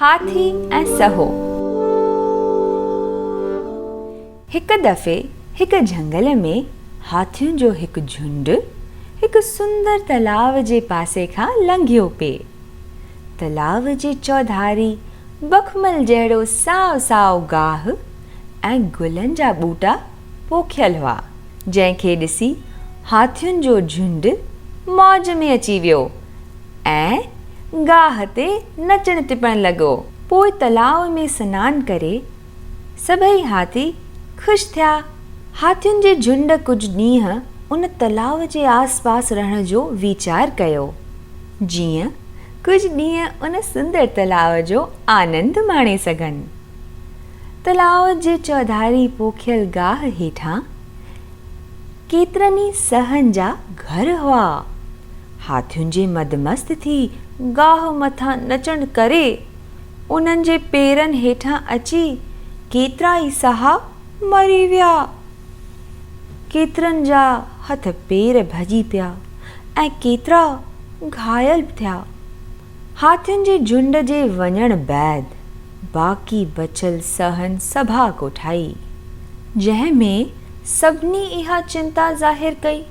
هاٿي ۽ سهو. هڪ دفعي هڪ جهنگل ۾ هاٿين جو هڪ جهنڊ هڪ سندر تلاء جي پاسي کان لنگهيو پئي. تلاء جي چوڌاري بخمل جهڙو سائو سائو گاهه ۽ گلن جا ٻوٽا پوکيل هئا، جنهن کي ڏسي هاٿين جو جهنڊ موج ۾ اچي ويو ۽ گاهه تي نچڻ ٽپڻ لڳو. پوء تلاء ۾ سنان ڪري سڀئي هاٿي خوش ٿيا. هاٿين جي جهنڊ ڪجهه ڏينهن ان تلاء جي آس پاس رهڻ جو ويچار ڪيو، جيئن ڪجهه ڏينهن ان سندر تلاء جو آنند ماڻي سگهن. تلاء جي چوڌاري پوکيل گاهه هيٺان ڪيترن ئي سهن جا گهر هئا. هاٿين جي مدمست ٿي گاهه مٿان نچڻ ڪري انهن جي پيرن هيٺان اچي ڪيترا ئي سها مري ويا. ڪيترن جا هٿ پير ڀڄي پيا ۽ ڪيترا گهايل به ٿيا. هاٿين جي جهنڊ جي وڃڻ بعد باقي بچيل سهن سڀا ڪوٺائي، جنهن ۾ سڀني اها چنتا ظاهر ڪئي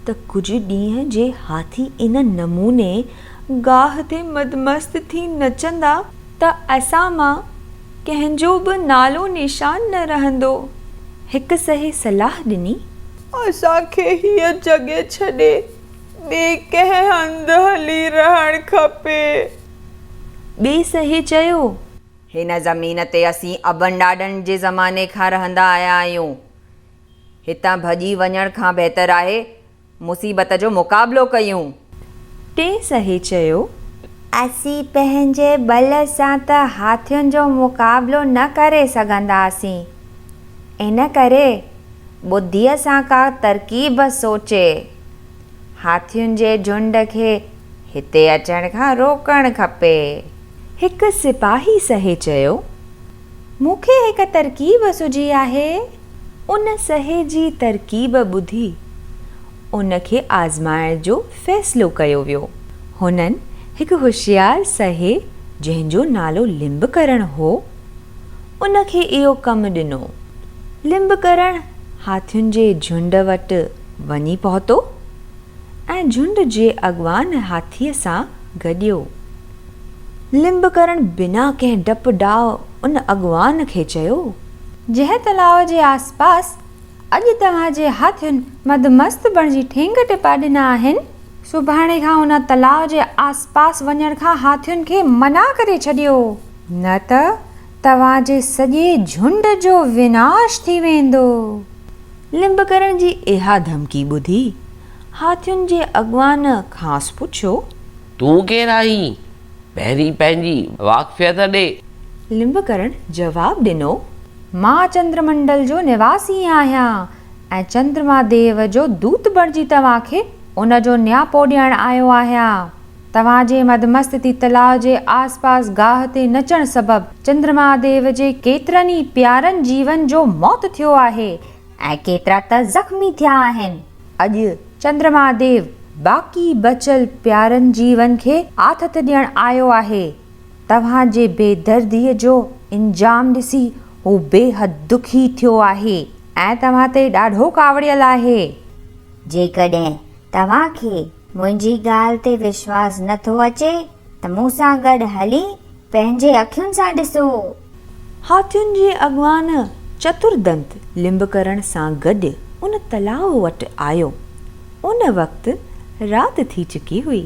ته ڪجهه ڏينهن جي هاٿي ان نموني گاهه تي مدمست ٿي نچندا ته اسان مان ڪنهن جو به نالو نشان نه رهندو. هڪ سهي صلاح ڏني. اسان کي هيء جڳهه ڇڏي ٻئي ڪنهن هنڌ هلي رهڻ کپي. ٻئي سهي چيو. هن زمين تي اسين ابن ڏاڏن جي زماني کان رهندا آيا آهيون. هتان ڀڄي وڃڻ کان بهتر آهي مصيبت جو مقابلو ڪيون. ٽئين سهي چيو. اسين پنهنجي ٻل سان ته هاٿين جو مقابلو نه ڪري سگهنداسين، ان ڪري ٻڌيء سان ڪا ترڪيب سوچي هاٿين جي جهنڊ کي هتي اچڻ کان روڪڻ کپي. هڪ سپاهي سهي چيو، مون کي هڪ ترڪيب سجهي آهي. ان سهي جي ترڪيب ٻڌي ان کي آزمائڻ جو فيصلو ڪيو ويو. هنن هڪ هوشيار سهي جنهن جو نالو لنبڪرڻ هو، ان کي اهو ڪم ڏنو. لنبڪرڻ هاٿين جي جهنڊ وٽ وڃي پهتو ۽ جهنڊ جي اڳواڻ هاٿيء سان گڏيو. لنبڪرڻ بنا ڪنهن ڊپ ڊاء ان اڳواڻ کي چيو. جنهن تلاء جي آسپاس اڄ توهان جي هاٿين مدمست بڻجي ٺينگ ٽپا ڏنا آهن، سڀاڻي کان ان تلاء جي آسپاس وڃڻ کان هاٿين کي منع ڪري ڇڏيو، نه ته توهان جي سڄي جهنڊ جو وناش ٿي ويندو. لنبڪرڻ جي اها ڌمڪي ٻڌي هاٿين جي اڳواڻ کانئس پڇيو. تون ڪير آهين؟ پهرين پنهنجي واقفيت ڏي. لنبڪرڻ جواب ڏنو. مان چندر منڊل جو نواسي آهيان ۽ چندرما ديو جو دوت بڻجي توهان کي ان جو نياپو ڏيڻ آيو آهيان. توهان جي مدمست ٿي تلاء جي آس پاس گاهه تي نچڻ سبب چندرما ديو جي ڪيترن ئي پيارن جيون جو موت ٿيو آهي ۽ ڪيترا ته زخمي ٿيا آهن. اڄ چندرما ديو باقي بچيل پيارن جيون کي آٿت ڏيڻ آيو آهي. توهان جي بيدرديء جو انجام ڏسي هو بيحد دکي ٿيو آهي ۽ توهان تي ڏاڍو ڪاوڙيل آهي. جيڪڏهن توهان کي منهنجي ڳالهه تي وشواس نه ٿو اچي ته مون سان گڏ هلي پنهنجي اکين سان ڏسو. هاٿين جي اڳواڻ چتردنت لنبڪرڻ سان گڏ ان تلاء وٽ آيو. ان وقت رات ٿي چڪي هئي.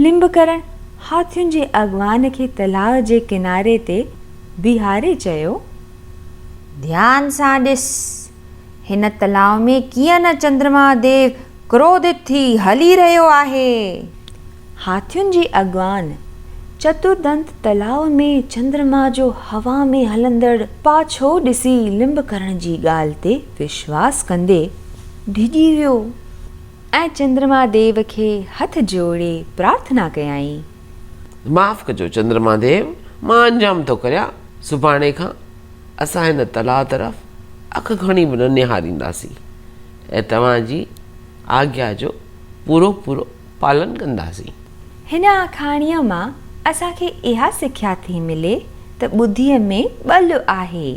لنبڪرڻ هاٿين جي اڳواڻ کي تلاء جي ڪناري تي بيهاري چيو. ڌيان سان ڏس، هن تلاء ۾ ڪيئن نه چندرما ديو ڪروڌت ٿي هلي رهيو آهي. هاٿين جي اڳواڻ چتردنت تلاء ۾ چندرما جو هوا ۾ هلندڙ پاڇو ڏسي لنبڪرڻ جي ڳالهه تي وشواس ڪندي ڊڄي ويو ۽ چندرما ديو کي هٿ جوڙي پرارٿنا ڪيائين. معاف ڪجو چندرما ديو، مان انجام ٿو ڪريان، سڀاڻي کان اسان هن تلاء طرف اک کڻي به نه نهارينداسين ۽ توهان جي آگيا جو پورو پورو پالن ڪنداسين. هن آکاڻيء مان اسان کي اها سکيا ٿي ملي ته ٻڌيء ۾ ٻل آهي.